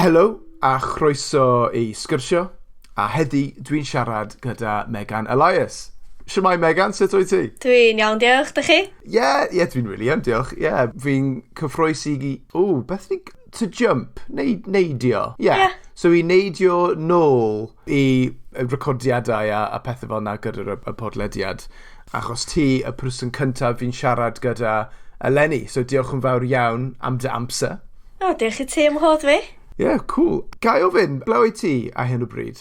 Helo a chroeso i Sgyrsio, a heddi dwi'n siarad gyda Megan Elias. Shwmae, Megan, sut wyt ti? Dwi'n iawn, diolch. Dych chi? Ie, yeah, dwi'n really iawn, diolch. Ie, yeah, fi'n cyffrous i... O, beth ni... To jump, neu, neidio. Ie. Yeah. Yeah. So i neidio nôl i recordiadau a pethau fel 'na gyda'r y podlediad, achos ti y person cyntaf fi'n siarad gyda eleni. So diolch yn fawr iawn am dy amser. O, diolch i ti am wahodd fi. Ie, yeah, cool. Ga i ofyn, ble wyt ti ar hyn o bryd?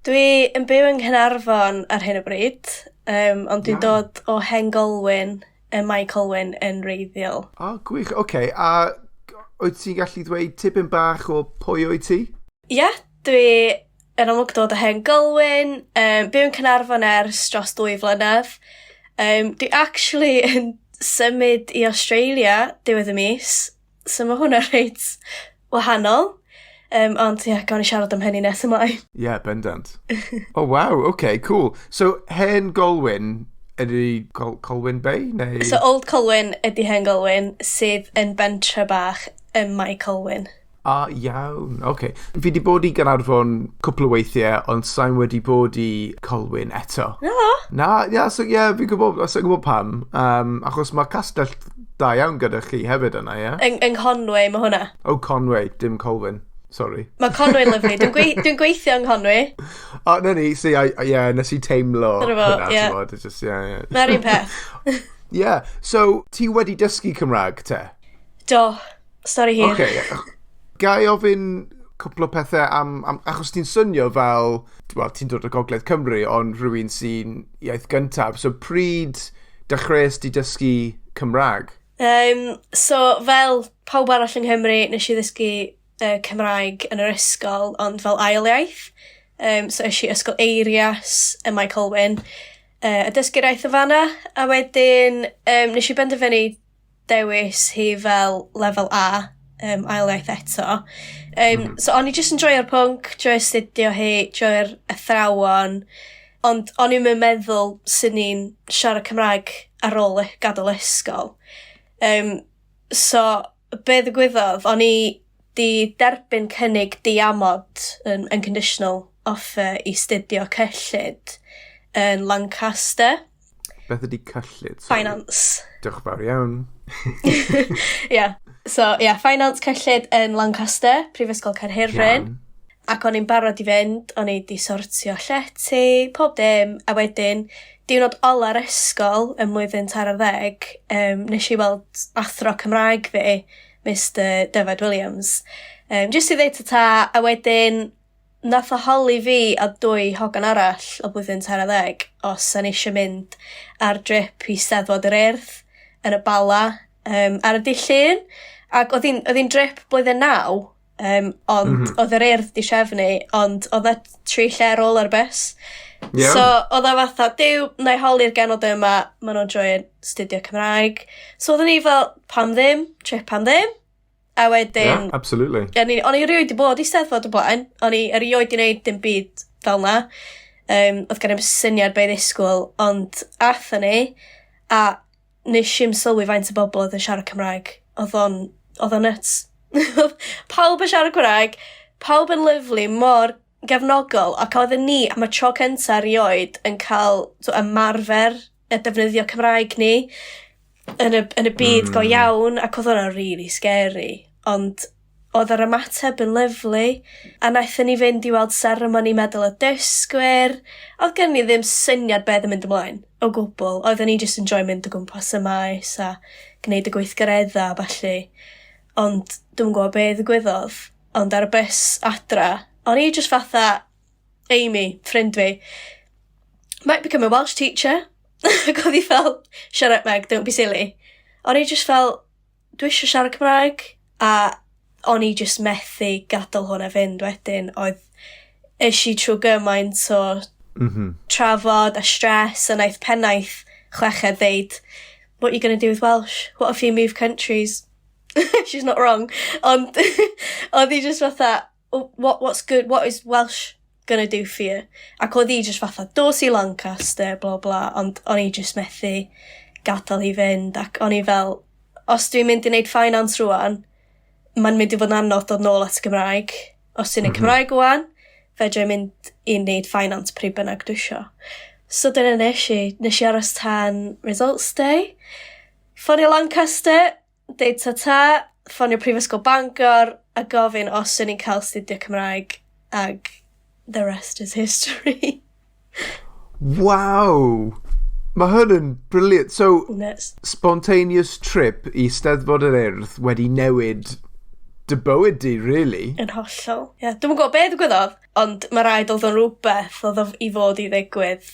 Dwi yn byw yng Nghaernarfon ar hyn o bryd, ond dwi'n dod o Hen Golwyn, ym Mae Colwyn yn wreiddiol. O, oh, gwych. Oce, okay. A wyt ti'n gallu dweud tipyn bach o pwy wyt ti? Ie, yeah, dwi yn amlwg dod o Hen Golwyn, byw yn Caernarfon ers dros 2 flynedd. Dwi actually yn symud i Australia diwedd y mis, so mae hwnna reit wahanol. Ond ie, yeah, gawn ni siarad am hynny nes ymlaen. Ie, yeah, bendant. Oh, wow, okay, cool. So, Hen Golwyn ydy Colwyn Bay, neu? So, Old Colwyn ydy Hen Golwyn, sydd yn bentre bach ym Mae Colwyn. Ah, iawn, oce. Okay. Fi di bod i Gaernarfon cwpl o weithiau, ond sa'n wedi bod i Colwyn eto. Na? Na, ia, yeah, so ie, yeah, fi'n gwybod, sa'n gwybod pam. Achos mae castell da iawn gyda chi hefyd yna, ie? Yeah? Yng Nghonwy mae hwnna. Oh, Conway, dim Colwyn. Sorry. Mae Conwy'n lyfli. Dwi gweithio yng Nghonwy. O, na ni, see, yeah, nes i teimlo Dyna fo, hwnna, ie. ti'n gwbod, it's just, yeah. Mae'r un peth. Yeah, so ti wedi dysgu Cymraeg, te? Do, stori hir. Okay. Ga i ofyn cwpl o pethau am, achos ti'n swnio fel, wel, ti'n dod o Gogledd Cymru, ond rhywun sy'n iaith gyntaf. So pryd dechreuais di dysgu Cymraeg? So, fel pawb arall yng Nghymru, nes i ddysgu Cymraeg yn yr ysgol, ond fel ail iaith. So, es i Ysgol Eirias ym Mae Colwyn, a dysgu'r iaith o fanna, a wedyn nes i benderfynu dewis hi fel lefel A, ail iaith eto. So, o'n i jyst yn joio'r pwnc, joio astudio hi, joio'r athrawon, ond o'n i'm yn meddwl swn i'n siarad Cymraeg ar ôl gadael ysgol. So, be ddigwyddodd, o'n i di derbyn cynnig diamod yn unconditional offer i studio cyllid yn Lancaster. Beth ydy cyllid? Sorry? Finance. Diolch yn fawr iawn. Yeah. So, yeah, finance, cyllid yn Lancaster, Prifysgol Caerhirfryn. Ac o'n i'n barod i fynd, o'n i di sortio llety, pob dim, a wedyn, diwrnod ola'r ysgol ym mlwyddyn 13, nes i weld athro Cymraeg fi, Mr Dyfed Williams. Just i ddeud ta, a wedyn nath o holi fi a dwy hogan arall o blwyddyn 13 os o'n eisiau mynd ar drip i Steddfod yr Urdd yn y Bala ar y dydd Llun. Ac oedd hi'n drip blwyddyn 9, ond oedd yr Urdd di trefnu, ond oedd e tri lle ar ôl ar y bus. So, oedd o fatha, "Duw, na i holi'r genod yma, maen nhw'n joio studio Cymraeg." So, oedden ni fel, "Pam ddim, trip am ddim." A wedyn, Yeah, absolutely. O'n i erioed 'di bod i Steddfod o blaen. O'n i erioed 'di wneud dim byd fel 'na. Oedd gen i'm syniad be i ddisgwyl, ond athon ni, a nes i'm sylwi faint o bobl oedd yn siarad Cymraeg. Oedd o'n nuts. Pawb yn siarad Cymraeg, pawb yn lyfli, mor gefnogol, ac oedden ni am y tro cynta erioed yn cael so, ymarfer y defnyddio Cymraeg ni yn y byd go iawn, ac oedd hwnna'n really scary. Ond oedd yr ymateb yn lyfli, a naethon ni fynd i weld seremoni Medal y Dysgwyr. Oedd gen ni ddim syniad beth yn mynd ymlaen, o gwbl. Oedden ni jyst yn joio mynd o gwmpas y maes a gwneud y gweithgareddau a ballu. Ond dwi'm yn gwybod be ddigwyddodd. Ond ar y bus adra, o'n i jyst fatha, "Amy, ffrind fi, might become a Welsh teacher." Ac oedd hi fel, "Shut up, Meg, don't be silly." O'n i just fel, "Dwi eisiau siarad Cymraeg." A o'n i just methu gadael hwnna fynd wedyn. Oedd es i trwy gymaint o trafod a stress, a naeth pennaeth chweched ddeud, "What are you going to do with Welsh? What if you move countries?" She's not wrong. Ond oedd hi just fatha, "Oh, what's good, what is Welsh gonna do for you?" Ac oedd hi just fatha, "Dos i Lancaster, bla bla," ond o'n i just methu gadael hi fynd, ac o'n i fel, "Os dwi'n mynd i wneud finance rwan, mae'n mynd i fod yn anodd dod nôl at y Gymraeg." Os ti'n mm -hmm. Cymraeg wan, fedra i mynd i wneud finance pryd bynnag dwi isio. So dyna nes i. Nes i aros tan results day. Ffonio Lancaster, deud ta-ta, ffonio Prifysgol Bangor a gofyn os o'n i'n cael studio Cymraeg ag the rest is history. Waw! Mae hwn yn brilliant. So, Nes. Spontaneous trip i Steddfod yr Urdd wedi newid dy bywyd di, really. Yn hollol. Ie, yeah. Dwi'm yn gwybod beth ddigwyddodd, ond mae rhaid oedd o'n rhywbeth oedd o i fod i ddigwydd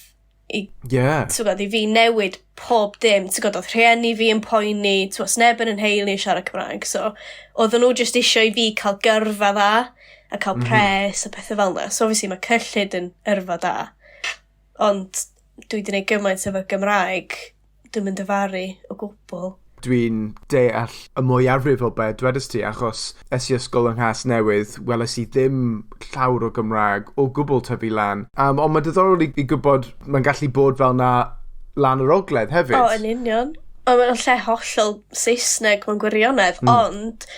i ti'n gwybod, i fi newid pob dim. Ti'n gwybod, oedd rhieni fi yn poeni, ti'n gwybod, sneb yn 'y nheulu yn siarad Cymraeg, so oedden nhw jyst eisiau i fi cael gyrfa dda a cael pres a pethau fel yna. So obviously mae cyllid yn yrfa da, ond dwi wedi gwneud gymaint efo Gymraeg, dwi'n mynd difaru o gwbl. Dwi'n deall y mwyafrif o be dwedais ti, achos es i ysgol yng Nghasnewydd, weles i ddim llawer o Gymraeg o gwbl tyfu lan. Ond mae'n diddorol i gwybod mae'n gallu bod fel na lan yr ogledd hefyd. O, yn union. Ond mae'n lle hollol Saesneg mewn gwirionedd, ond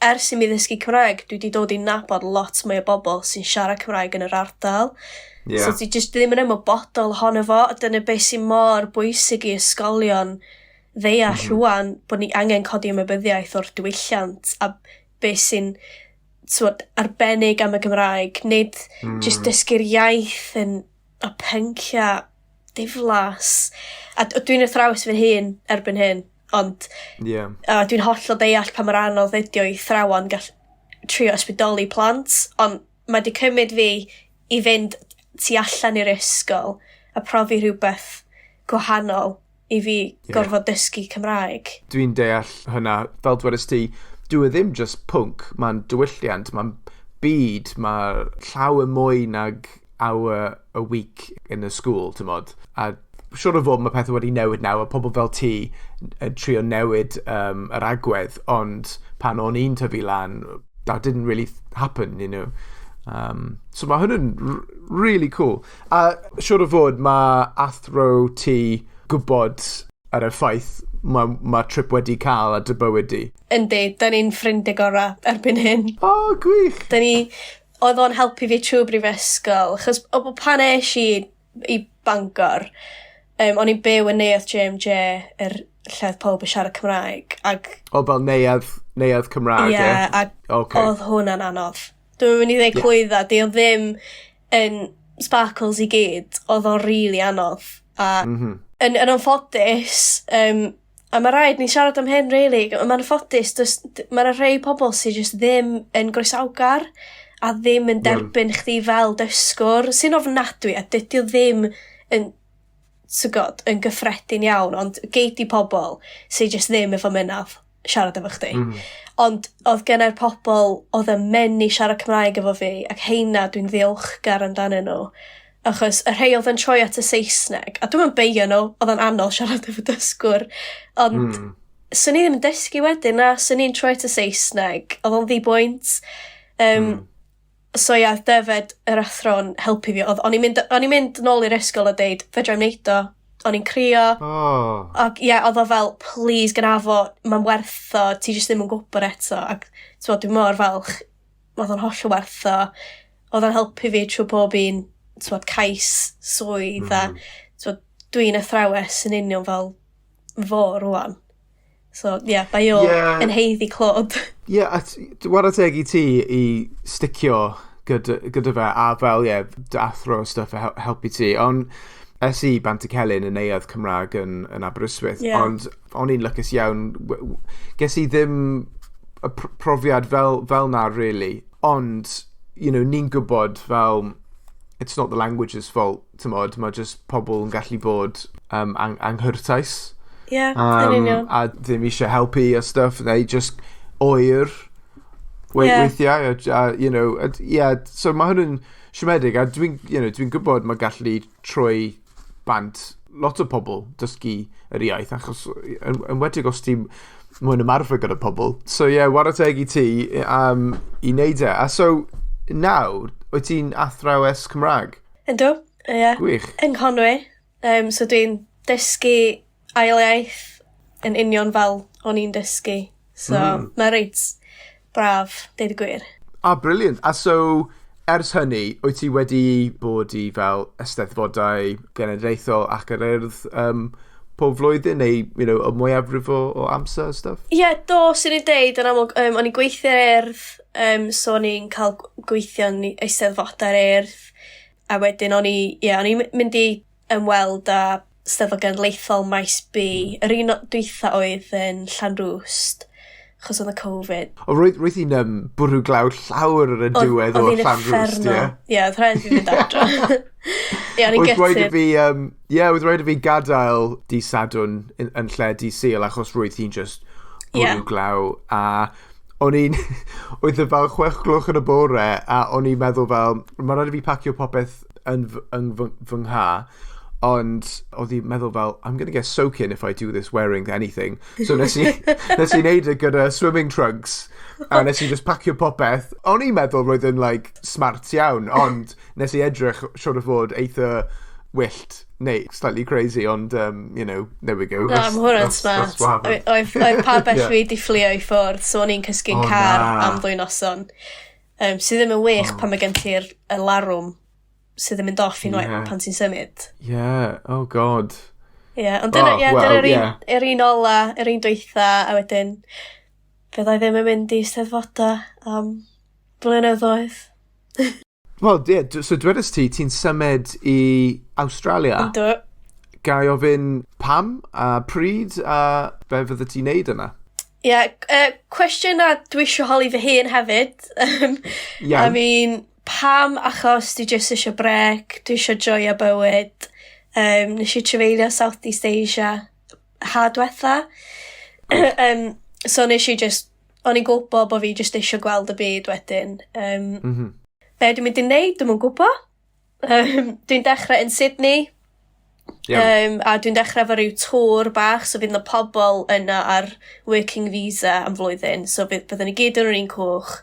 ers i mi ddysgu Cymraeg, dwi wedi dod i nabod lot mwy o bobl sy'n siarad Cymraeg yn yr ardal. So ti jyst ddim yn ymwybodol ohono fo, a dyna beth sy'n mor bwysig i ysgolion ddeall rŵan bod ni angen codi ymwybyddiaeth o'r diwylliant a beth sy'n, t'mod, arbennig am y Gymraeg, nid jyst dysgu'r iaith yn y pyncia diflas. A dwi'n athrawes fy hun erbyn hyn, ond a dwi'n hollol deall pa mor anodd ydi o i athrawon gall trio ysbrydoli plant, ond mae 'di cymryd fi i fynd tu allan i'r ysgol a profi rhywbeth gwahanol i fi gorfod dysgu Cymraeg. Dwi'n deall hynna. Fel dwedais ti, dwi e ddim just pwnc, mae'n diwylliant, mae'n byd, mae llawer mwy nag hour a week in the school, ti'n mod. A siwr o fod mae pethau wedi newid nawr, a pobl fel ti yn trio newid yr agwedd, ond pan o'n i'n tyfu lan, that didn't really happen. So mae hwn yn really cool. A siwr o fod mae athro ti gwybod ar y ffaith mae trip wedi cael a dy bywyd di. Yndi, da ni'n ffrindiau gorau erbyn hyn. O, oh, gwych! Da ni, oedd o'n helpu fi trwy brifysgol, achos o pan es i Bangor, o'n i'n byw yn neuadd JMJ, yr lle oedd pawb yn siarad Cymraeg, ac O, fel neuadd Cymraeg, ie, ie? Ac oedd hwnna'n anodd. Dwi'n mynd i ddweud clwydda, di o ddim yn sparkles i gyd, oedd o'n really anodd. A yn anffodus, a mae rhaid ni siarad am hyn, really, mae'n anffodus, mae yna rhai pobl sydd jyst ddim yn groesawgar a ddim yn derbyn chdi fel dysgwr, sy'n ofnadwy, a dydy o ddim yn, so god, yn gyffredin iawn, ond gei di pobl sydd jyst ddim efo mynadd siarad efo chdi. Ond oedd gennau'r pobl oedd yn mynd i siarad Cymraeg efo fi, ac heina dwi'n ddiolchgar amdanyn nhw. Achos y rhai oedd yn troi at y Saesneg, a dwi'n beio nhw, oedd yn anodd siarad efo dysgwr, ond swn i ddim yn dysgu wedyn, na, swn i'n troi at y Saesneg, oedd o'n ddi-bwynt. So ia, Dyfed yr athro'n helpu fi. Oedd, o'n i'n mynd nôl i'r ysgol a deud, "Fedra i'm neud o." O'n i'n crio. Oh. Ac ie, oedd o fel, "Please, gynafo, mae'n werth o, ti jyst ddim yn gwybod eto." Ac t'mod, dwi'n mor falch, oedd o'n hollol werth o. Oedd o'n helpu fi trwy pob un, t'mod, cais swydd a t'mod, dwi'n athrawes yn union fel fo rwan. So ie, yeah, mae o yn haeddu clod. Ie, yeah, a whare teg i ti i sticio gyda fe a fel, ie, yeah, dy athro a stuff a helpu ti. Ond es i Bantycelyn yn neuadd Cymraeg yn Aberystwyth, ond o'n i'n lwcus iawn. Ges i ddim y profiad fel na, really. Ond, ni'n gwybod fel, it's not the language's fault, t'mod, mae just pobl yn gallu bod anghwrtais. Ie, yeah, yn union. A ddim eisiau helpu a stuff, neu just oer weithiau, a, yeah, so mae hwn yn siomedig, a dwi gwybod mae gallu troi bant lot o pobl dysgu yr iaith, achos yn enwedig os ti'n mwyn ymarfer gyda pobl. So yeah, whare teg i ti i wneud e. A so, nawr, wyt ti'n athrawes Cymraeg? Yndw, ie. Yeah. Gwych. Yng Nghonwy. So dwi'n dysgu ail iaith yn union fel o'n i'n dysgu. So mae reit braf, deud y gwir. Ah, brilliant. A so, ers hynny, wyt ti wedi bod i fel eisteddfodau genedlaethol ac yr Urdd pob flwyddyn, neu y mwyafrif o amser a stuff? Ie, yeah, do, sy'n i'n deud, yn amlwg, o'n i'n gweithio i'r Urdd, so o'n i'n cael gweithio yn eisteddfodau'r Urdd, a wedyn o'n i, ie, yeah, o'n i'n mynd i ymweld â Steddfod Genedlaethol Maes B. Yr un dwytha oedd yn Llanrwst, achos oedd y Covid. O, roedd hi'n bwrw glaw llawer ar y diwedd o Llanrwst, ie? Ie, oedd rhaid fi fynd adra. Ie, o'n i'n gutted. Ie, oedd rhaid i fi gadael di Sadwrn yn lle di Sul, achos roedd hi'n just bwrw glaw, a oedd e fel 6 gloch yn y bore, a o'n i'n meddwl fel, mae rhaid i fi pacio popeth yn fy nghar, ond oedd hi'n meddwl fel, "I'm going to get soaking if I do this wearing anything." So nes i wneud e gyda swimming trunks, a nes i just pacio popeth. O'n i'n meddwl roedd yn like, smart iawn, ond nes i edrych siwr o fod eitha wyllt, neu slightly crazy, ond, there we go. Na, mae hwnna'n smart. Oedd pabell fi di fflio i ffwrdd, so o'n i'n cysgu'n car am 2 noson. Sydd ddim yn wych pan mae gen ti'r y larwm sydd yn mynd off unwaith pan ti'n symud. Yeah, oh God. Ie, ond dyna, oh, yeah, well, dyna'r un, yr un ola, yr un dwytha, a wedyn fyddai ddim yn mynd i steddfoda am blynyddoedd. Wel, ie, yeah, so dwedais ti, ti'n symud i Australia. Yndw. Ga i ofyn pam a pryd a be fydde ti'n neud yna? Ie, yeah, cwestiwn na dwi eisiau holi fy hun hefyd. I mean, pam? Achos dwi jyst eisiau brec, dwi eisiau joio bywyd. Nes i trafeilio South East Asia ha diwetha. So nes i just, o'n i'n gwybod bod fi jyst eisiau gweld y byd wedyn. Be dwi'n mynd i wneud, dwi'm yn gwybod. Dwi'n dechrau yn Sydney. A dwi'n dechrau efo rhyw tour bach, so fydd yna pobl yna ar working visa am flwyddyn. So byddwn ni gyd yn yr un cwch.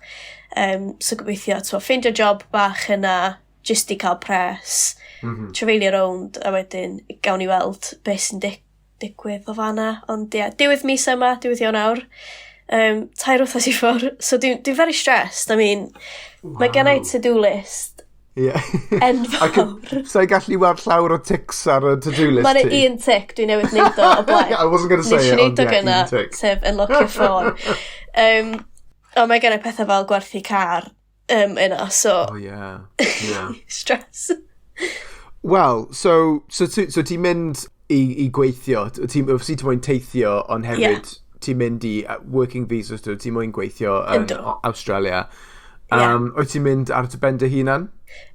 So gobeithio, t'mo, ffeindio job bach yna, jyst i cael pres, trafeilio rownd, a wedyn gawn ni weld beth sy'n digwydd o fanna. Ond ie, yeah, diwedd mis yma, diwedd Ionawr. 3 wythnos i ffwrdd. So dwi'n dwi very stressed. I mean, mae gen i to-do list enfawr. Sa'n gallu weld llawer o tics ar y to-do list Mae'n ti? un tic dwi newydd wneud o o blaen. I wasn't going to say Nes i it, wneud ond o yeah, gynna, un tick. sef unlockio ffôn. O, mae gen i pethau fel gwerthu car yna, so Oh, yeah. stress. Wel, so ti'n mynd i gweithio, ti'n obviously ti'n moyn teithio, ond hefyd ti'n mynd i working visa, so ti'n moyn gweithio yn Yndw. Australia. Ie. Wyt ti'n mynd ar dy ben dy hunan?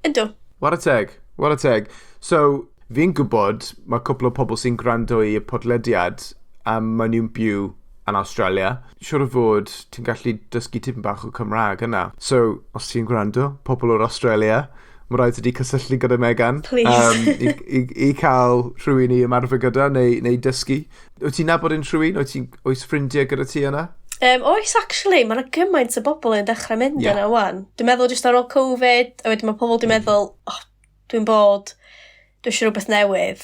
Yndw. What a teg, what a teg. So, fi'n gwybod mae cwpl o pobl sy'n gwrando i y podlediad a maen nhw'n byw yn Australia. Siwr o fod ti'n gallu dysgu tipyn bach o Cymraeg yna. So, os ti'n gwrando, pobl o'r Australia, mae rhaid i ti cysylltu gyda Megan. Please. I cael rhywun i ymarfer gyda neu dysgu. Wyt ti'n nabod unrhyw un? Oes ffrindiau gyda ti yna? Oes, actually, mae yna gymaint o bobl yn dechrau mynd yna wan. Dwi'n meddwl jyst ar ôl Covid, a wedyn mae pobl dwi'n meddwl, "Oh, dwi'n bod, dwi eisiau rhywbeth newydd."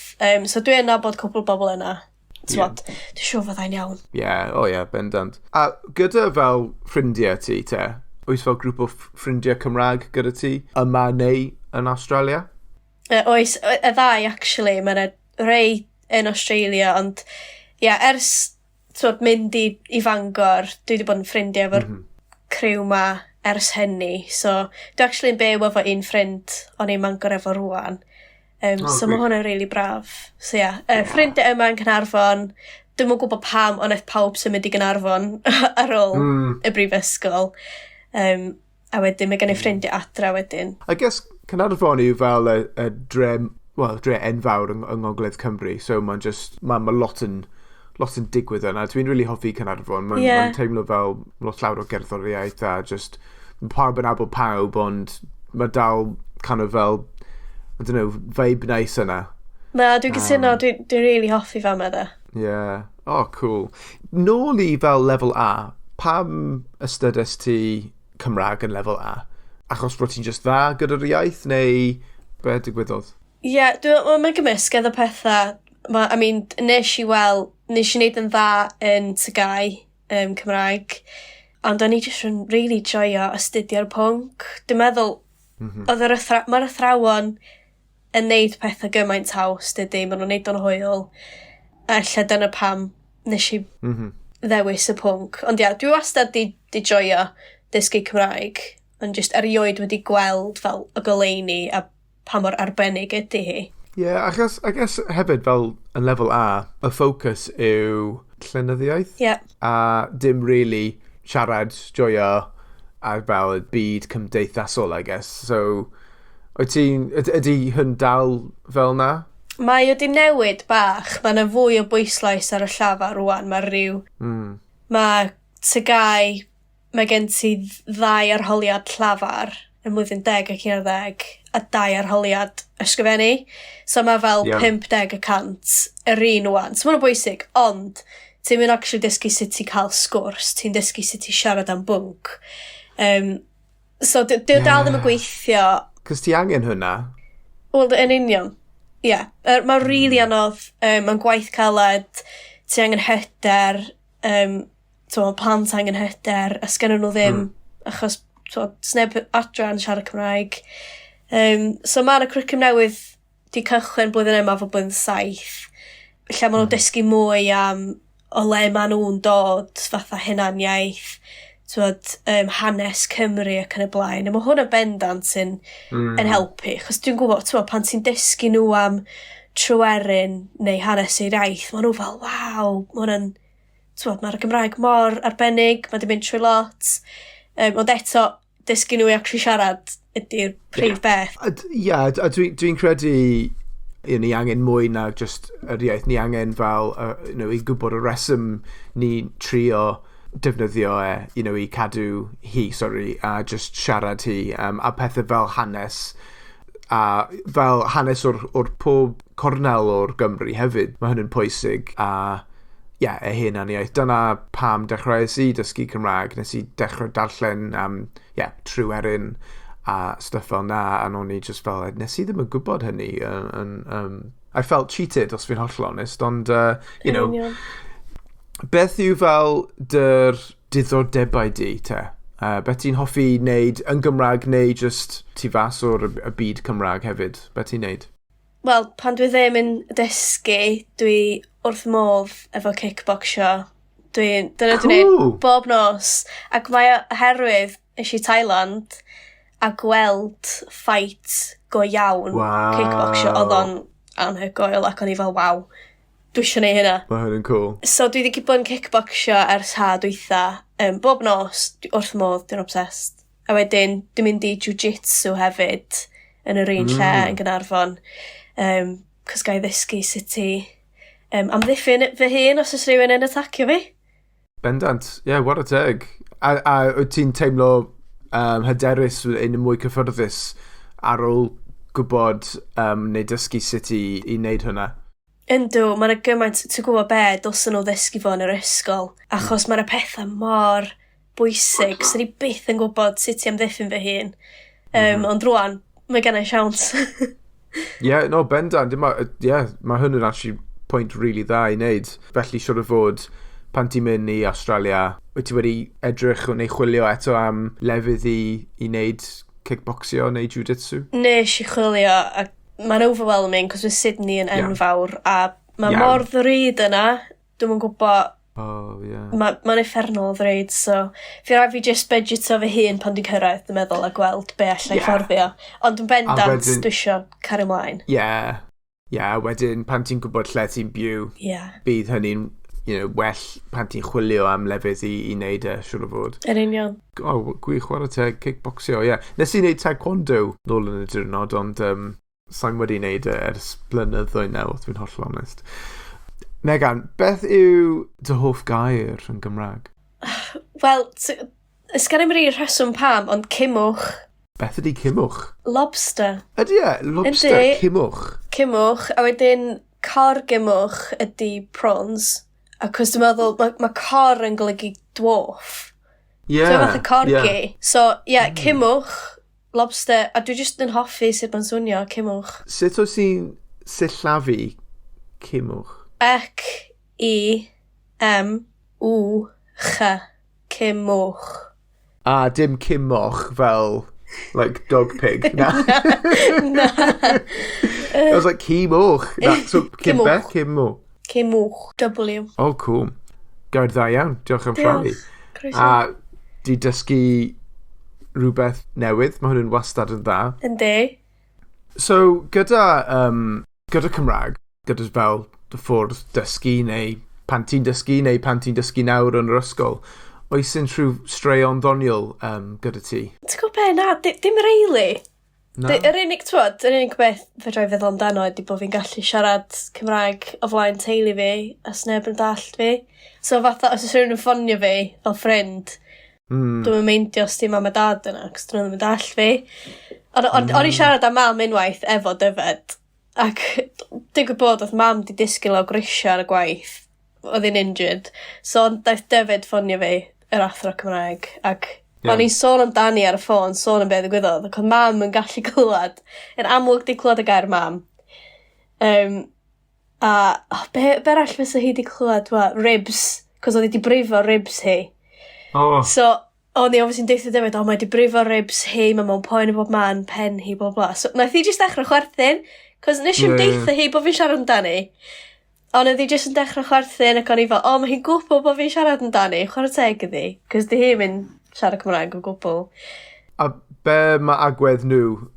So dwi'n nabod cwpl o bobl yna. T'mod, dwi'n siŵr fyddai'n iawn. Yeah, oh yeah, bendant. A gyda fel ffrindiau ti te, oes fel grŵp o ffrindiau Cymraeg gyda ti yma neu yn Australia? Oes, y ddau, actually, mae yna rei yn Australia, ond ie, yeah, ers t'mod, mynd i Fangor, dwi wedi bod yn ffrindiau efo'r criw ma ers hynny. So, dwi actually yn byw efo un ffrind o'n i'n Mangor efo rwan. Oh, so mae gwych. hwnna'n really braf. So ie, yeah, ffrindiau yma yn Caernarfon, dwi'm yn gwybod pam, ond aeth pawb symud i Gaernarfon ar ôl y brifysgol. A wedyn mae gen i ffrindiau adra wedyn. I guess Caernarfon yw fel y dre, well, dre enfawr yng Ngogledd Cymru, so mae'n just, mae ma lot yn digwydd yna. Dwi'n really hoffi Caernarfon. Mae'n ma teimlo fel lot llawer o gerddoriaeth a just, ma' pawb yn nabod pawb, ond mae dal kind of fel, I don't know, vibe nice yna. Na, dwi'n cytuno, dwi'n dwi really hoffi fama dde. Yeah. Oh, cool. Nôl i fel lefel A, pam ystydes ti Cymraeg yn lefel A? Achos bod ti'n just dda gyda'r iaith, neu be digwyddodd? Ie, yeah, well, mae'n gymysgedd o pethau. Ma, I mean, nes i wneud yn dda yn TGAU Cymraeg. Ond o'n i jyst yn really joio astudio'r pwnc. Dwi'n meddwl, oedd yr mae'r athrawon yn neud pethau gymaint haws, dydy, maen nhw'n neud o'n hwyl. A ella dyna pam nes i ddewis y pwnc. Ond ia, dwi wastad di joio dysgu Cymraeg, ond jyst erioed wedi gweld fel y goleuni a pa mor arbennig ydy hi. Ie, yeah, achos, I guess hefyd fel yn lefel A, y ffocws yw llenyddiaeth. A dim really siarad, joio, a fel y byd cymdeithasol, I guess. So, wyt ti'n, ydy hyn dal fel na? Mae wedi newid bach. Mae yna fwy o bwyslais ar y llafar rwan. Mae rhyw... Mae TGAU, mae gen ti ddau arholiad llafar yn blwyddyn 10 ac 11 a dau arholiad ysgrifennu. So mae fel 50% yr un wan. So mae'n bwysig, ond ti'n mynd actually dysgu sut i cael sgwrs, ti'n dysgu sut i siarad am bwnc. So dy yeah, dal ddim yn gweithio. Cos ti angen hwnna. Wel, yn union. Ie. Yeah. Mae'n really anodd. Mae'n gwaith caled. Ti angen hyder. T'mo, plant angen hyder. A sgennyn nhw ddim, achos t'mo, sneb adra yn siarad Cymraeg. So mae yna cwricwlwm newydd di cychwyn blwyddyn yma fo blwyddyn 7. Lle maen nhw'n dysgu mwy am o le maen nhw'n dod, fatha hunaniaeth, t'wod, hanes Cymru ac yn y blaen. A mae hwnna bendant yn helpu. Chos dwi'n gwybod, t'wod, pan ti'n dysgu nhw am Tryweryn neu hanes i'r iaith, maen nhw fel, "Waw, mae hwnna'n, t'wod, mae'r Gymraeg mor arbennig, mae 'di mynd trwy lot." Ond eto, dysgu nhw i actually siarad ydy'r prif beth. Ie, a dwi credu ni angen mwy na just yr iaith. Ni angen fel, i gwybod y reswm ni trio defnyddio e, i cadw hi, sorry, a just siarad hi, a pethau fel hanes, a fel hanes o'r pob cornel o'r Gymru hefyd. Mae hwn yn pwysig, a ie, yeah, y hunaniaeth. Dyna pam dechreuais i dysgu Cymraeg. Nes i dechrau darllen am, yeah, Tryweryn a stuff fel na, a o'n i just fel, nes i ddim yn gwybod hynny. I felt cheated, os fi'n hollol honest, ond, Yn union. beth yw fel dy diddordebau di, te? Beth ti'n hoffi wneud yn Gymraeg neu just tu fas o'r y byd Cymraeg hefyd? Beth ti'n neud? Wel, pan dwi ddim yn dysgu, dwi wrth modd efo kickboxio. Dyna dwi'n neud bob nos. Ac mae o oherwydd es i Thailand a gweld fight go iawn kickboxio. Oedd o'n anhygoel ac o'n i fel, "Waw, dwi eisiau neud hynna." Mae hwn yn cool. So dwi wedi bod yn kickboxio ers ha dwytha. Bob nos, dwi wrth modd, dwi'n obsessed. A wedyn, dwi'n mynd i jiu-jitsu hefyd yn yr un lle yn Gaernarfon. Cos ga i ddysgu sut i amddiffyn fy hun os oes rhywun yn atacio fi. Bendant. Ie, yeah, what a teg. A wyt ti'n teimlo hyderus yn mwy cyffyrddus ar ôl gwybod neu dysgu sut i wneud hwnna? Yndw, mae'n gymaint, ti'n gwybod be, dylsyn nhw ddysgu fo yn yr ysgol, achos mae'n pethau mor bwysig, sy'n ni byth yn gwybod sut i amddiffyn fy hun. Ond rwan, mae gen i siawns. Ie, yeah, no, bendant. Ie, yeah, mae hwn yn actually pwynt really dda i wneud. Felly, siwr o fod, pan ti'n mynd i Australia, wyt ti wedi edrych neu chwilio eto am lefydd i wneud kickboxio neu jiu-jitsu? Nes i chwilio, a mae'n overwhelming, cos mae Sydney yn enfawr, a mae mor ddrud yna, dwi'm yn gwybod. Oh, yeah. Mae'n uffernol o ddrud, so fi rhaid fi just budgeto fy hun pan dwi'n cyrraedd, dwi'n meddwl, a gweld be allai fforddio. Ond yn bendant, dwi isio cario ymlaen. Ie. Yeah. Yeah, wedyn pan ti'n gwybod lle ti'n byw, bydd hynny'n well pan ti'n chwilio am lefydd i wneud e, siŵr o fod. Yn union. Oh, gwych, chwarae teg, kickboxio, ie. Yeah. Nes i wneud taekwondo nôl yn y diwrnod, ond sa'n wedi wneud e ers blynyddoedd nawr, os dwi'n hollol onest. Megan, beth yw dy hoff gair yn Gymraeg? Wel, ys gen i'm rili rheswm pam, ond cimwch. Beth ydy cimwch? Lobster. Ydy e? Lobster, Yndi. Cimwch. Cimwch, a wedyn corgimwch ydy prawns. Ac os dwi'n meddwl, mae cor yn golygu dwarf. So fatha corgi. So, ie, yeah, cimwch, lobster, a dwi jyst yn hoffi sut mae'n swnio, cimwch. Sut oes ti'n sillafu cimwch? C I M W C H. Cymwch. A dim Cimoch fel, like, dog pig. Na. Na. I was like, Cimoch. Na, so, Cim beth? Cimoch. Cimoch. W. Oh, cool. Gair dda iawn. Diolch am rhannu. Croeso. A di dysgu rhywbeth newydd. Mae hwn yn wastad yn dda. Yndi. So, gyda Cymraeg, gyda fel dy ffordd dysgu neu pan ti'n dysgu neu pan ti'n dysgu nawr yn yr ysgol, oes unrhyw straeon ddoniol gyda ti? Ti'n gwybod be? Na, dim really. Na? Yr unig, twod, yr unig beth fedra i feddwl amdano ydy bod fi'n gallu siarad Cymraeg o flaen teulu fi, a sneb yn dallt fi. So fatha, os oes rhywun yn ffonio fi fel ffrind, dwi'n meindio os di mam a dad yna, cos dyn nhw ddim yn dallt fi. Ond o'n i siarad â mam unwaith efo Dyfed, ac digwydd bod oedd mam di disgyn lawr grisiau ar y gwaith, oedd hi'n injured. So ond daeth Dyfed ffonio fi, yr athro Cymraeg, ac o'n i'n sôn amdani ar y ffôn, sôn am beth ddigwyddodd, ac oedd mam yn gallu clywed, yn amlwg di clywed y gair mam. A oh, be arall fysa hi di clywed? Wa, ribs, cos oedd hi di brifo ribs hi. Oh. So, o'n i obviously yn deutha David, "O, mae di brifo ribs hi, mae mewn poen i bob man, pen hi, bla bla." So, naeth hi just dechrau chwerthin, cos nes i'm Ie, ie. deutha hi bod fi'n siarad amdani. Ond oedd hi just yn dechrau chwerthin ac o'n i fel, "O, mae hi'n gwybod bod fi'n siarad amdani, chwarae teg iddi," cos di hi'm yn siarad Cymraeg o gwbl. A be mae agwedd nhw,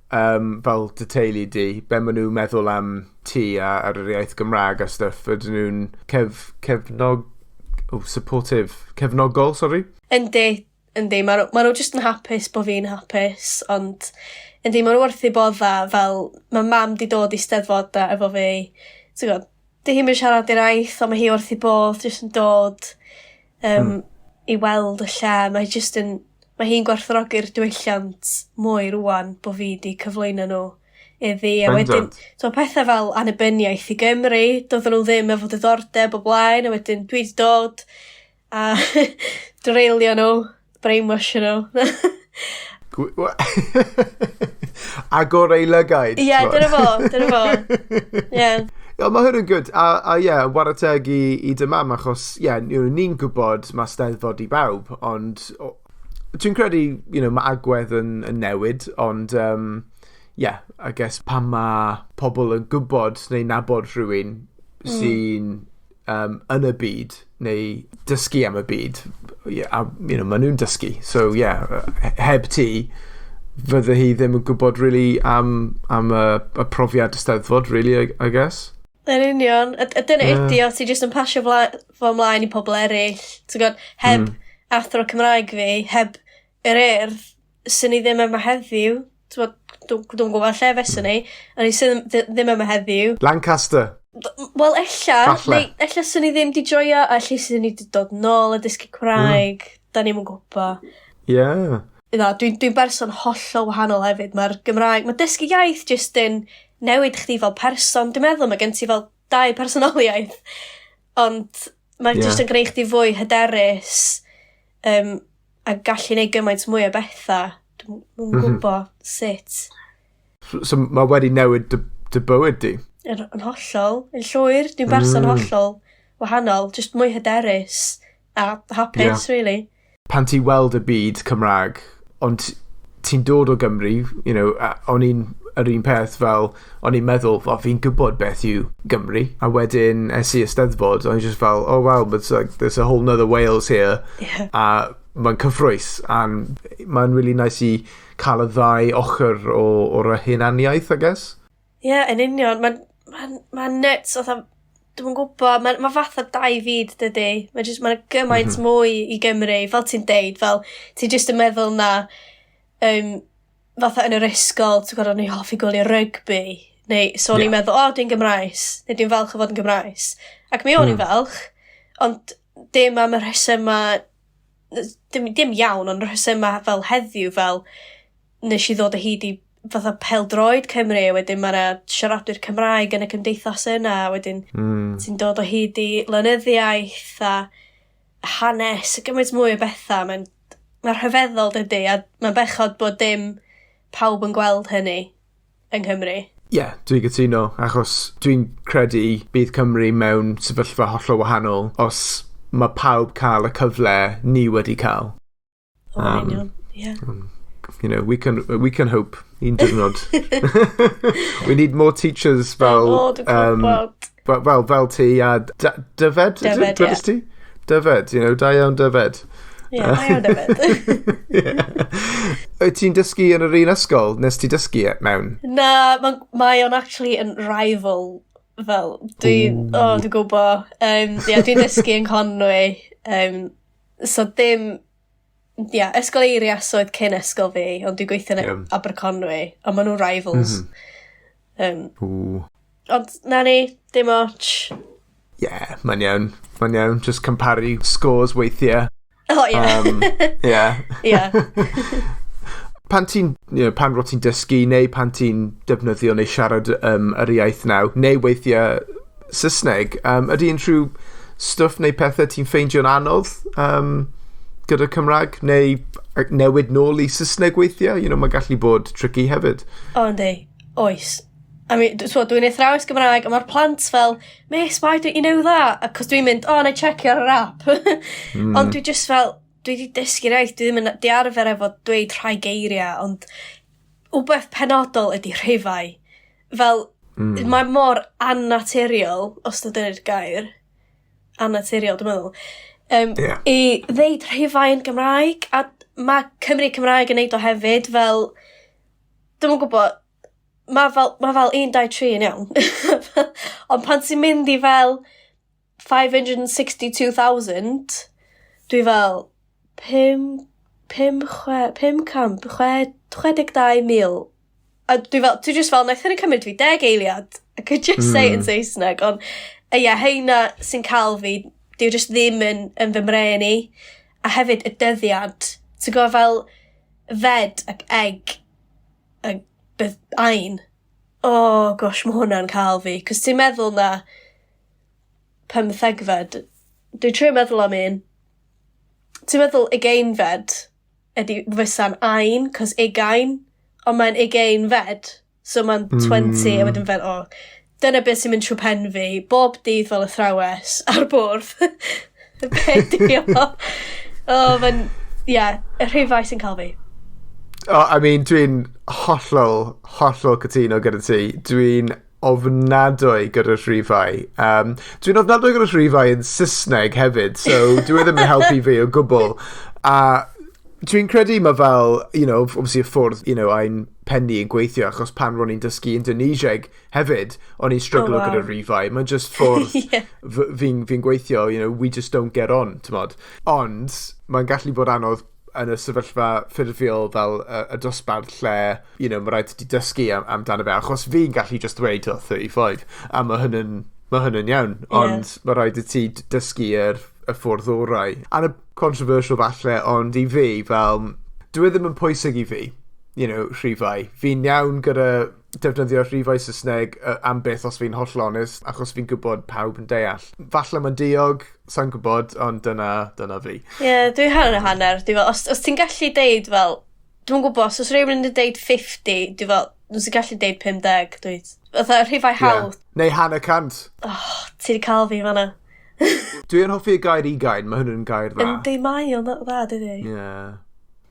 fel dy teulu di, be maen nhw'n meddwl am ti a ar yr iaith Gymraeg a stuff, ydyn nhw'n cefnog, oh, supportive, cefnogol, sorry? Yndi, ma nhw just yn hapus bod fi'n hapus, ond yndi, ma nhw wrth eu bodda, fel, mae mam di dod i steddfodau efo fi. Ti'n gwybod, di hi'm yn siarad i'r iaith, ond mae hi wrth ei bodd, jyst yn dod i weld y lle. Mae hi jyst yn, mae hi'n gwerthfawrogi'r diwylliant mwy rwan bod fi di cyflwyno nhw iddi. A wedyn, so pethau fel annibyniaeth i Gymru, doedden nhw ddim efo diddordeb o blaen, a wedyn dwi wedi dod a dreulio nhw, brainwashio nhw. Agor ei lygaid. Ie, yeah, dyna fo, dyna fo. Ie. Yeah. Yeah, mae hwn yn good. A ie, yeah, whare teg i dy mam, achos, ie, yeah, ni'n gwybod mae steddfod i bawb, ond dwi'n credu, mae agwedd yn newid, ond, yeah, I guess pan mae pobl yn gwybod neu nabod rhywun sy'n yn y byd, neu dysgu am y byd, yeah, a, maen nhw'n dysgu. So, yeah, heb ti, fydde hi ddim yn gwybod really am y profiad Steddfod, really, I guess. Yn union. A dyna ydi o, ti jyst yn pasio fo ymlaen i pobl eraill. Ti'n gwybod, heb athro Cymraeg fi, heb yr Urdd, sy'n ni ddim yma heddiw. Ti'n gwybod, dwi'n gwybod lle fyswn ni, ond ni sydd ddim yma heddiw. Lancaster. Wel, ella, Falle. neu ella sy'n ni ddim di joio, a ella sy'n ni di dod nôl a dysgu Cymraeg. Da ni'm yn gwybod. Na, dwi berson hollol wahanol hefyd. Mae'r Gymraeg, mae dysgu iaith jyst yn newid chdi fel person. Dwi'n meddwl mae gen ti fel dau personoliaeth. Ond mae jyst yn gwneud chdi fwy hyderus a gallu neud gymaint mwy o bethau. Dwi'n mm gwybod sut. So mae wedi newid dy bywyd di? Yn hollol, yn llwyr. Dwi'n berson hollol wahanol, just mwy hyderus a hapus, really. Pan ti weld y byd Cymraeg, ond ti'n dod o Gymru, a o'n i'n yr un peth fel, o'n i'n meddwl, "O, fi'n gwybod beth yw Gymru," a wedyn es i Eisteddfod, o'n i just fel, "Oh wow, but it's like, there's a whole nother Wales here," a mae'n cyffrous, and mae'n really nice i cael y ddau ochr o'r hunaniaeth, I guess. Ie, yeah, yn union. Mae'n ma nuts, fatha, dwi'n gwybod, mae'n ma fatha dau fyd, dydy. Mae'n just, mae'n gymaint mwy i Gymru, fel ti'n deud, fel ti'n just yn meddwl na, fatha yn yr ysgol, ti'n gwybod, o'n i hoffi gwylio rygbi, neu so o'n i'n meddwl, "O, dwi'n Gymraes," neu "Dwi'n falch o fod yn Gymraes." Ac mi o'n i'n falch, ond dim am y rhesyma, dim iawn, ond y rhesyma fel heddiw, fel nes i ddod o hyd i fatha pêl-droed Cymru, a wedyn mae yna siaradwyr Cymraeg yn y cymdeithas yna, a wedyn ti'n dod o hyd i lenyddiaeth a hanes, a gymaint mwy o bethau. Mae'n ma rhyfeddol dydy, a mae'n bechod bod dim pawb yn gweld hynny yng Nghymru. Ie, yeah, dwi'n gytuno, achos dwi'n credu bydd Cymru mewn sefyllfa hollol wahanol os Mae pawb cael y cyfle ni wedi cael. O, union, ie. We can hope un diwrnod. We need more teachers fel O, dwi'n gwybod. Fel ti a Dyfed? Is it? Dyfed, ie. Dwedais ti? Dyfed, da iawn, Dyfed. Ie, da iawn, Dyfed. Wyt ti'n dysgu yn yr un ysgol? Nes ti dysgu e mewn? Na, mae o'n actually yn rival. Fel, dwi'n, oh, dwi'n gwybod. Yeah, dwi'n dysgu yn Conwy. So dim, yeah, Ysgol Eirias oedd cyn ysgol fi, ond dwi'n gweithio yn Aberconwy, ond maen nhw'n rivals. Ooh. Ond na ni, dim ots. Yeah, mae'n iawn. Mae'n iawn. Just comparu scores weithiau. Oh, yeah. Yeah. Pan ti'n, pan ro ti'n dysgu, neu pan ti'n defnyddio neu siarad yr iaith naw, neu weithiau Saesneg, ydy unrhyw stwff neu pethau ti'n ffeindio'n anodd gyda Cymraeg, neu newid nôl i Saesneg weithiau? Mae'n gallu bod tricky hefyd. O, yndi. Oes. I mean, so, dwi'n athrawes Gymraeg, a mae'r plant fel, "Miss, why don't you know that?" Acos dwi'n mynd, "O, na i checio ar yr app." Ond dwi just fel, dwi wedi dysgu'r iaith, dwi ddim yn di arfer efo dweud rhai geiriau, ond wbeth penodol ydy rhifau. Fel, mae mor annaturiol, os dyna'r gair, annaturiol, dwi'n meddwl, i ddeud rhifau yn Gymraeg, a mae Cymru Cymraeg yn neud o hefyd, fel, dwi'm yn gwybod, mae fel 1, 2, 3 yn iawn. Ond pan ti'n mynd i fel 562,000, dwi fel 5, 5, 6, 500, 6, 62,000. A dwi fel, dwi just fel, naeth hynny cymryd fi 10 eiliad. I could just say it in Saesneg, ond ie, yeah, heina sy'n cael fi, dyw just ddim yn fy mrên i. A hefyd y dyddiad, ti'n gwybod, fel fed ac egg, a beth ain. Oh gosh, mae hwnna'n cael fi. Cos ti'n meddwl na pymthegfed. Dwi'n trio meddwl am un. Ti'n meddwl ugeinfed ydy fysa'n ain, cos ugain, ond mae'n ugeinfed. So mae'n 20 a wedyn fel, oh, dyna beth sy'n mynd trwy pen fi, bob dydd fel athrawes ar bwrdd. Be di o? Oh, mae'n, ie, yeah, y rhifau sy'n cael fi. Oh, I mean, dwi'n hollol, hollol cytuno gyda ti. Dwi'n ofnadwy gyda'r rhifau. Dwi'n ofnadwy gyda'r rhifau yn Saesneg hefyd, so dwi ddim yn helpu fi o gwbl. A dwi'n credu mae fel, obviously y ffordd, ein penni yn gweithio, achos pan ro'n i'n dysgu Indonesieg hefyd, o'n i'n struggle gyda rhifau. Mae'n just ffordd fi'n gweithio, we just don't get on, t'mod. Ond mae'n gallu bod anodd yn y sefyllfa ffurfiol fel y dosbarth lle, mae rhaid i ti dysgu amdano fe, achos fi'n gallu just dweud, "Oh, 35," a mae hynny'n iawn, ond mae rhaid i ti dysgu y ffordd orau. And a controversial falle, ond i fi, fel, dwi e ddim yn pwysig i fi, rhifau. Fi'n iawn gyda defnyddio rhifau Saesneg am beth os fi'n hollol onest, achos fi'n gwybod pawb yn deall. Falle mae'n diog, sa'n gwybod, ond dyna fi. Ie, yeah, dwi hanner a hanner. Dwi fel, os ti'n gallu deud fel, dwi'n gwybod, os oes rhywun yn deud 50, dwi fel, nhw sy'n gallu deud 50, dwi. Fatha rhifau hawdd. Yeah. Neu hanner cant. Oh, ti wedi cael fi fanna. Dwi'n hoffi y gair ugain, mae hwn yn gair dda. Yndi, mae o'n dda, dydi? Yeah,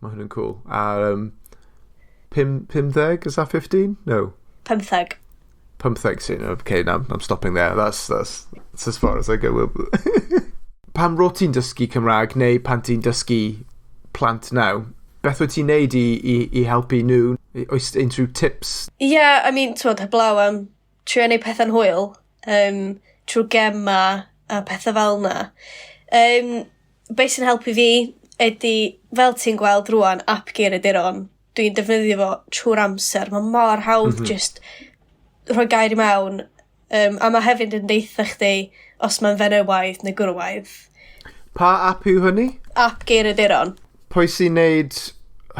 mae hwn yn cool. A 50, is that 15? No. 15. 15 sy'n, okay, no, I'm stopping there. That's as far as I go. Pan ro ti'n dysgu Cymraeg neu pan ti'n dysgu plant naw, beth wyt ti'n neud i helpu nhw? Oes unrhyw tips? Ie, yeah, I mean, twod, heblaw am trio neud pethau'n hwyl, trwy gema a pethau fel na. Be sy'n helpu fi ydy, fel ti'n gweld rwan, app Geiriaduron, dwi'n defnyddio fo trwy'r amser. Mae mor hawdd just rhoi gair i mewn. A mae hefyd yn deitha chdi os mae'n fenywaidd neu gwrywaidd. Pa app yw hynny? App Geiriaduron. Pwy sy'n neud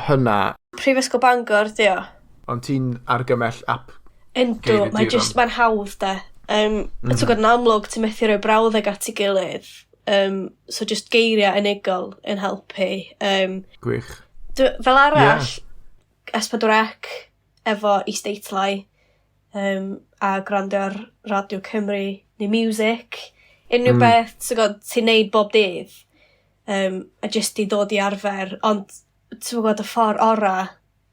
hynna? Prifysgol Bangor, di o. Ond ti'n argymell app Yndw, Geiriaduron? Mae just, mae'n hawdd de. Ti'n gwybod, yn amlwg, ti'n methu rhoi brawddeg at ei gilydd. So just geiriau unigol yn helpu. Gwych. Fel arall, S4C efo isdeitlau a gwrando ar Radio Cymru neu music. Unrhyw beth, ti'n gwybod, ti'n neud bob dydd, a jyst i ddod i arfer, ond ti'n gwybod, y ffordd ora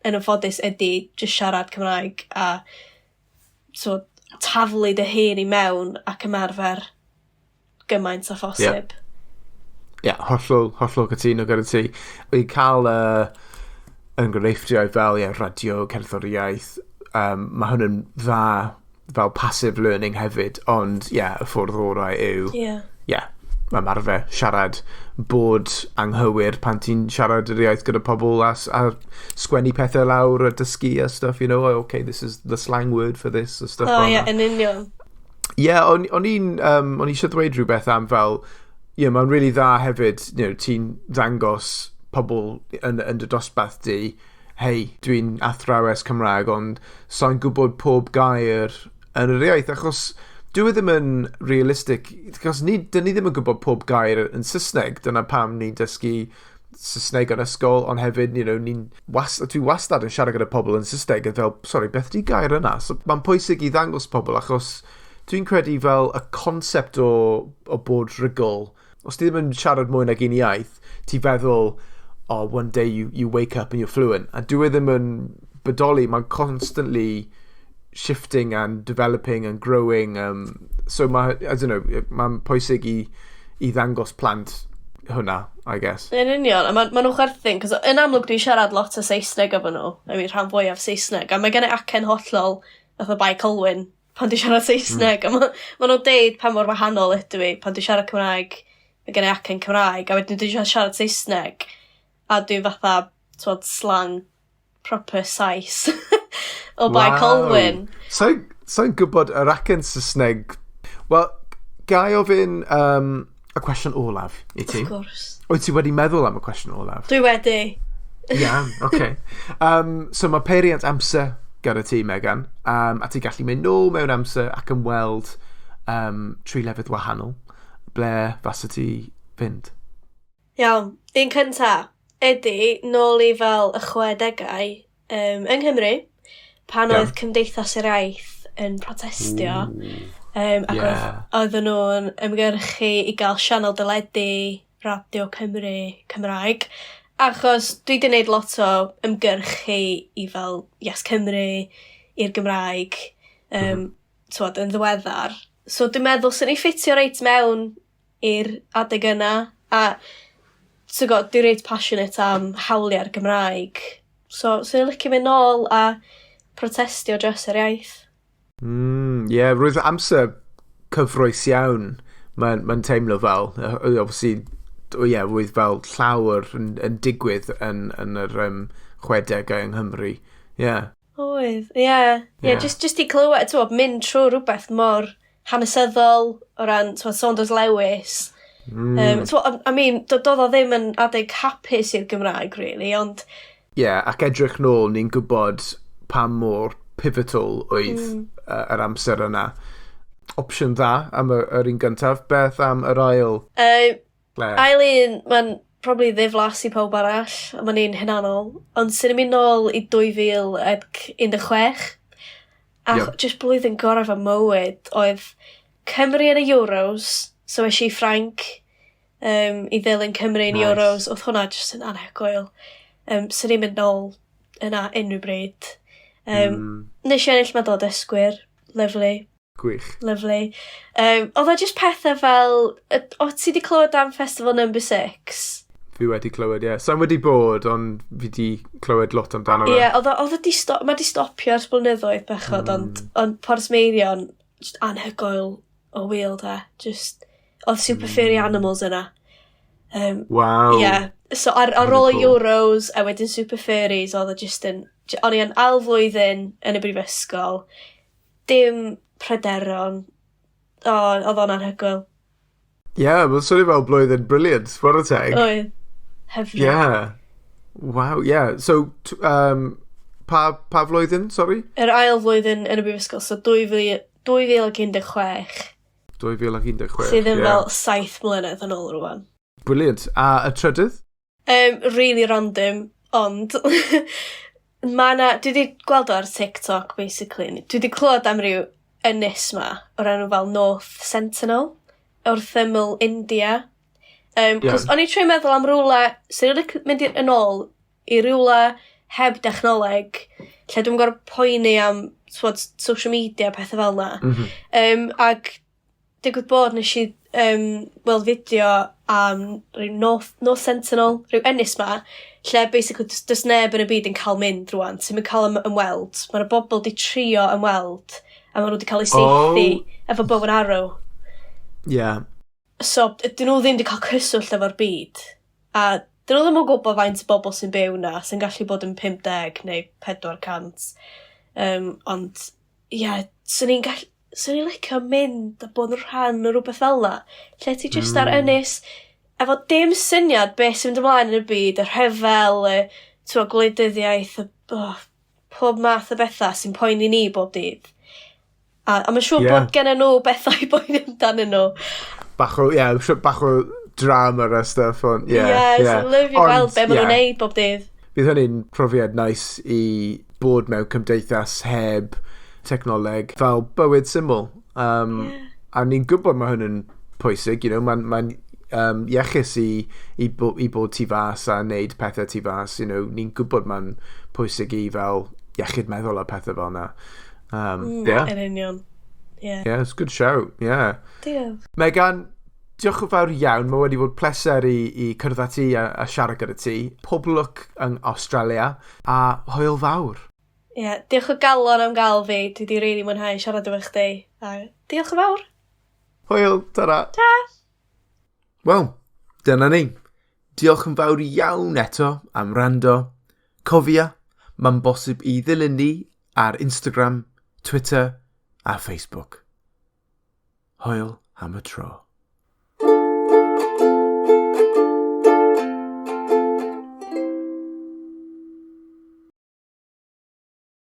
yn anffodus ydy jyst siarad Cymraeg a so, taflu dy hun i mewn ac ymarfer gymaint â phosib. Ie, yeah, hollol, hollol cytuno gyda ti. I cael enghreifftiau fel, yeah, radio, cerddoriaeth, mae hwn yn dda fel passive learning hefyd, ond ie, yeah, y ffordd orau yw, yeah, ymarfer, siarad, bod anghywir pan ti'n siarad yr iaith gyda pobl a sgwennu pethau lawr a dysgu a stuff, "Oh, okay, this is the slang word for this" a stuff O fel ie, 'na. yn union. Ie, yeah, o'n i eisiau dweud rhywbeth am fel, ie, yeah, mae'n really dda hefyd, ti'n ddangos pobl yn dy dosbarth di, "Hei, dwi'n athrawes Cymraeg, ond sa'n gwybod pob gair yn yr iaith," achos dwi e ddim yn realistic, achos dyn ni ddim yn gwybod pob gair yn Saesneg, dyna pam ni'n dysgu Saesneg yn ysgol, ond hefyd, dwi wastad yn siarad gyda pobl yn Saesneg, a fel, "Sorry, beth di gair yna?" So, mae'n pwysig i ddangos pobl, achos dwi'n credu fel y concept o bod rhugl, os ti ddim yn siarad mwy nag un iaith, ti feddwl, "Oh, one day you wake up and you're fluent." A dwi e ddim yn bodoli, mae'n constantly shifting and developing and growing. So mae, I don't know, mae'n pwysig i ddangos plant hwnna, I guess. Yn union, a ma nhw'n chwerthin, cos yn amlwg dwi'n siarad lot o Saesneg efo nhw, I mean, rhan fwyaf Saesneg, a mae gen i acen hollol fatha Bae Colwyn pan dwi'n siarad Saesneg, a ma nhw'n deud pa mor wahanol ydw i pan dwi'n siarad Cymraeg, mae gen i acen Cymraeg, a wedyn dwi'n siarad Saesneg, a dwi'n fatha, twod, slang proper Sais o Bae Colwyn. Sa'n gwybod yr acen Saesneg. Wel, ga i ofyn y cwestiwn olaf i ti? Of course. Wyt ti wedi meddwl am y cwestiwn olaf? Dwi wedi. Iawn, oce. Okay. So mae peiriant amser gyda ti, Megan, a ti'n gallu mynd nôl mewn amser ac ymweld tri lefydd wahanol. Ble fasa ti fynd? Iawn, un cynta ydy nôl i fel y 60au yng Nghymru, pan oedd Cymdeithas yr Iaith yn protestio. Ac oedden nhw'n ymgyrchu i gael sianel deledu Radio Cymru Cymraeg. Achos dwi wedi gwneud lot o ymgyrchu i fel Yes Cymru, i'r Gymraeg, twod, yn ddiweddar. So dwi'n meddwl sy'n ei ffitio reit mewn i'r adeg yna. A ti'n gwybod, dwi'n reit passionate am hawliau'r Gymraeg. So, swn i'n licio mynd nôl a protestio dros yr iaith. Yeah, roedd amser cyffrous iawn. Mae'n teimlo fel, obviously, oh yeah, roedd fel llawer yn digwydd yn yr 60au yng Nghymru. Yeah. Oedd, ie. Yeah. Yeah, just i clywed, ti'n gwbod, mynd trwy rhywbeth mor hanesyddol o ran, ti'n gwbod, Saunders Lewis. T'wod, I mean, doedd o ddim yn adeg hapus i'r Gymraeg, really, ond Yeah, ac edrych nôl, ni'n gwybod pa mor pivotal oedd yr amser yna. Opsiwn dda am yr un gyntaf. Beth am yr ail le? Ail un, mae'n probably ddiflas i pawb arall, a mae'n un hunanol, ond sy'n mynd nôl i 2016. A just blwyddyn gorau fy mywyd oedd Cymru yn y Euros, so es i Ffrainc i ddilyn Cymru yn Euros. Oedd hwnna just yn anhygoel. Swn i'n mynd nôl yna unrhyw bryd. Nes i ennill medal dysgwyr. Lovely. Gwych. Lovely. Oedd o just pethau fel... O, ti di clywed am Festival Number 6? Fi wedi clywed, ie. Yeah. Sa'n wedi bod, ond fi wedi clywed lot amdano fe. Ie, yeah, oedd o di mae di stopio ers blynyddoedd bechod, ond Portmeirion, just anhygoel o ŵyl de. Just, oedd Super Furry Animals yna. Yeah. So ar ôl y Euros a wedyn Super Furries, oedd o just yn... O'n i yn ail flwyddyn yn y brifysgol. Dim pryderon. O, oedd o'n anhygoel. Ie, yeah, mae'n swnio fel blwyddyn brilliant. What a teg. Oedd. Hyfryd. Yeah. Wow, yeah. So, pa flwyddyn, sorry? Yr ail flwyddyn yn y brifysgol, so 2000 2016. 2016, Sydd yn fel 7 mlynedd yn ôl rwan. Brilliant. A y trydydd? Really random, ond ma' 'na, dwi wedi gweld o ar TikTok, basically. Dwi wedi clywed am ryw ynys ma, o'r enw fel North Sentinel. wrth ymyl India. Cos o'n i'n trio meddwl am rywle, sy'n ni'n mynd yn ôl i rywle heb dechnoleg, lle dwi'n gorfod poeni am t'mod, social media a pethau fel 'na. Ac digwydd bod nes i weld fideo am ryw North Sentinel, rhyw ynys 'ma, lle basically does neb yn y byd yn cael mynd rŵan, ti'm yn cael ymweld. Ma' 'na bobl 'di trio ymweld a ma' nhw 'di cael eu saethu efo bow and arrow. So dyn nhw ddim 'di cael cyswllt efo'r byd. A dyn nhw ddim yn gwybod faint o bobl sy'n byw 'na, sy'n gallu bod yn 50 neu 400. Ond ie, yeah, swn i'n licio mynd a bod yn rhan o rhywbeth fel 'na. Lle ti jyst ar ynys efo dim syniad beth sy'n mynd ymlaen yn y byd, y rhyfel, y t'mo' gwleidyddiaeth, y oh, pob math o bethau sy'n poeni ni bob dydd. A mae'n siŵr bod gen nhw bethau i boeni amdanyn nhw. Bach o, ie, yeah, bach o drama a stuff, ond, ie. Yeah, yeah. So lyfio gweld be maen nhw'n neud bob dydd. Bydd hynny'n profiad nice i bod mewn cymdeithas heb technoleg, fel bywyd syml. A ni'n gwybod mae hwn yn pwysig, mae'n iechus i bod tu fas a wneud pethau tu fas, ni'n gwybod mae'n pwysig i fel iechyd meddwl a pethau fel yna. Yn union. Yeah. Yeah, it's a good shout, yeah. Diolch. Megan, diolch yn fawr iawn. Mae wedi bod pleser i cwrdd â ti a siarad gyda ti. Pob lwc yn Australia a hwyl fawr. Ie, yeah, diolch o galon am gael fi. Dwi wedi rili mwynhau siarad efo chdi. A diolch yn fawr. Hwyl, tara. Ta! Wel, dyna ni. Diolch yn fawr iawn eto am wrando. Cofia, mae'n bosib i ddilyn ni ar Instagram, Twitter a Facebook. Hwyl am y tro.